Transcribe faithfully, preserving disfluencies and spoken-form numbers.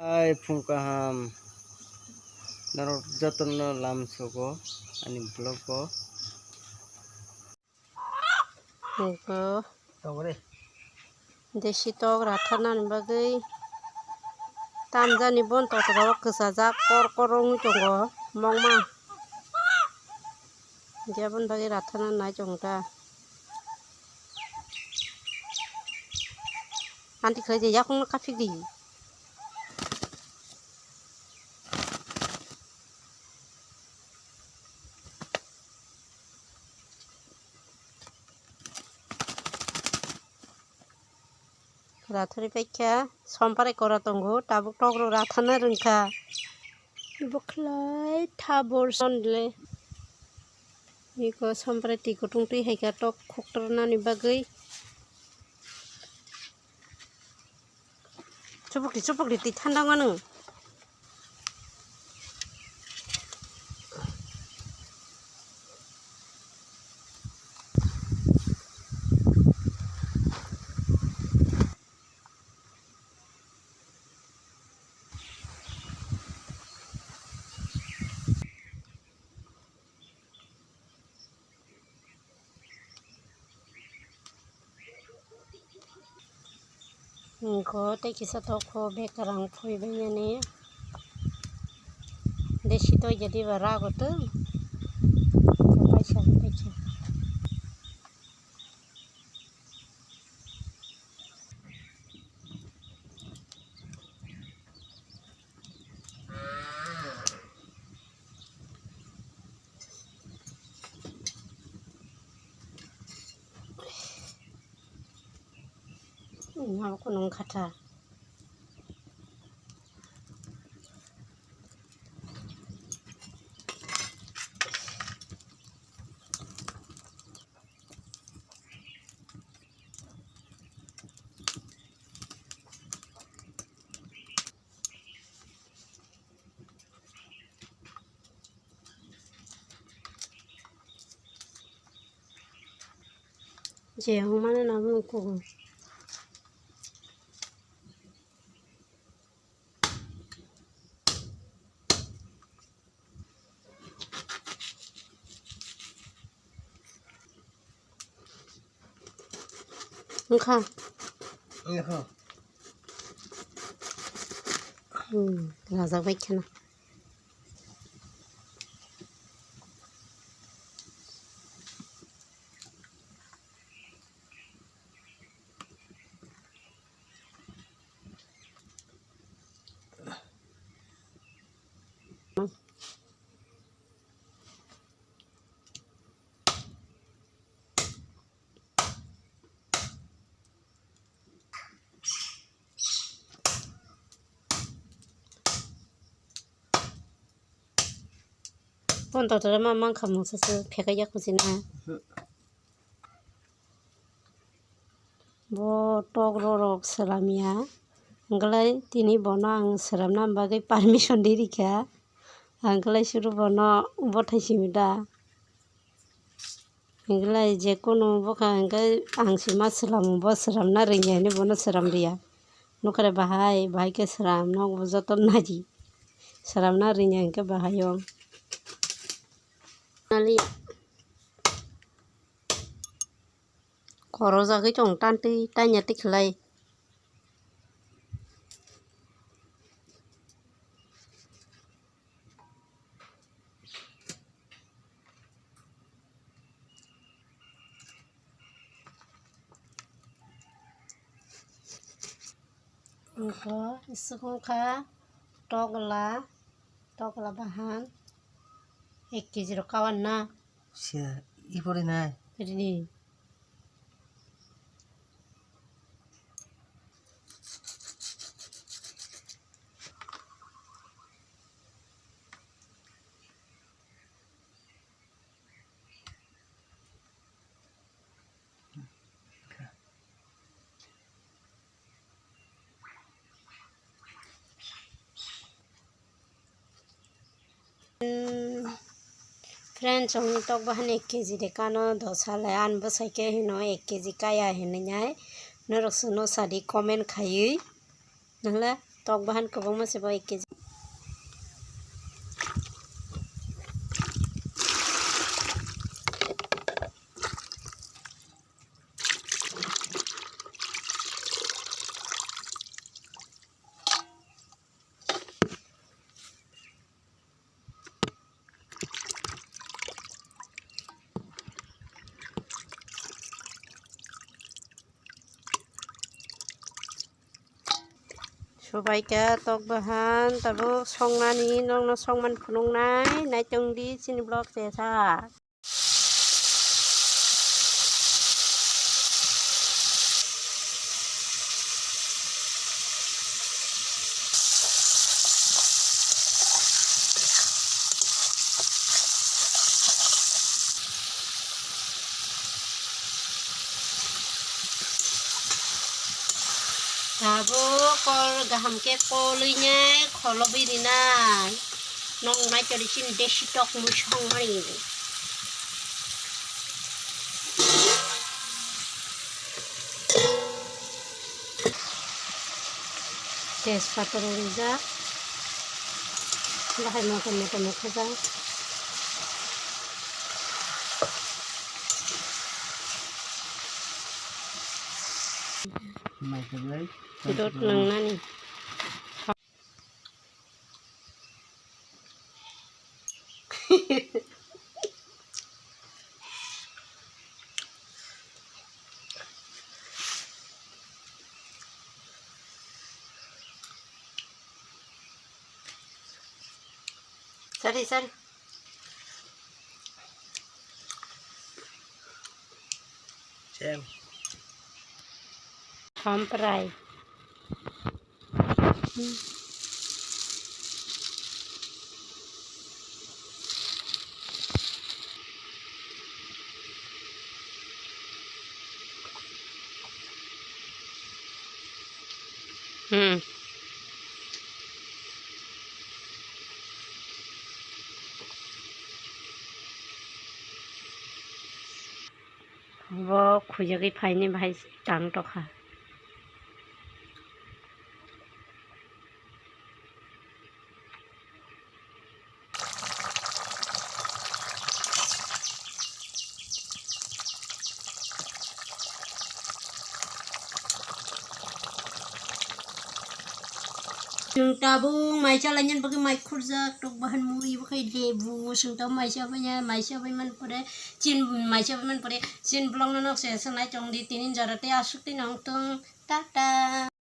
Hai phung kaham, norok jotono lamsogo ani vlog o. Nokho desi tok ratharnani bagwi tamjani bon totrok kwchajak kor kor wngwi tongo mokma. Hinkhe aboni bagwi ratharna nai tongo ta. Anti khlai di, yakungno kaphik di. Rathari paikha, somprai kora tongo, tabuk tok rok ratharna rwngkha. Bwkhlai thabor sonle. Iko somprai twi kutung twi hai kha tok khoktornani bagwi. Chupukdi, chupukdi, twi thanda wngmano. Nokho tei kisa tokho bekarang phui bainani. Desi toi jadi ba rago tong. Paisa, paisa. Nokho nung khatha. Je hongmano nangno kugo. Wngkha. Wngkha. Hmm, rajak bai kheno. Phone totoro ma mankha mungsa se phekaiya khuchina. Bo tok rorok swlamya, hwnkhe tini bono ang swlamna bagwi permission di rikha, hwnkhe suru bono bothai simi da. Hwnkhe je kunu bwkha hwnkhe ang se ma swlamo, bo swlamna rwngya hinwi bono swlam rwya. Nukha re bahai, bahai khe swlam, nok bo joto naidi. Swlamna rwngya hwnkhe bahai o. Nali. Khorojagwi tong tantwi tanya tikhlai. Oko isuk wngkha tokla, tokla bahan ek kg rok kawan na. Sia, i pore nai. Rini. Friends, chwng tok bahan ek kg de kano dosa le, an bwsai khe hino ek kg kaya hinwi nai. Norok se no sadi comment khaiwi. Nangla Tok bahan kwbangma se bo ek kg. Sobaika tok bahan tabuk songnani, nokno songman phunuknai, naitongdi chini vlog se sa. Tabuk kol kaham khe kolwi nai kholobwi rinai. Nong nai chori chini desi tok mui songmani. Tejpata rok rijak, bahai motom motom rok khajak. Dot nangnani. Sari, sari. Cheng. Samprai. Hmm. Bo khujagwi phaini bahai tang tokha. Chwng tabuk mai chalainani bagwi mai khurjak, tok bahan mui, bo khe lebu, chwng tabuk mai chabaina, mai chabai man pore, chin mai chabai man pore, chin vlog no nok se se nai chong di, tini jora tei aswk twi nong tong, tata.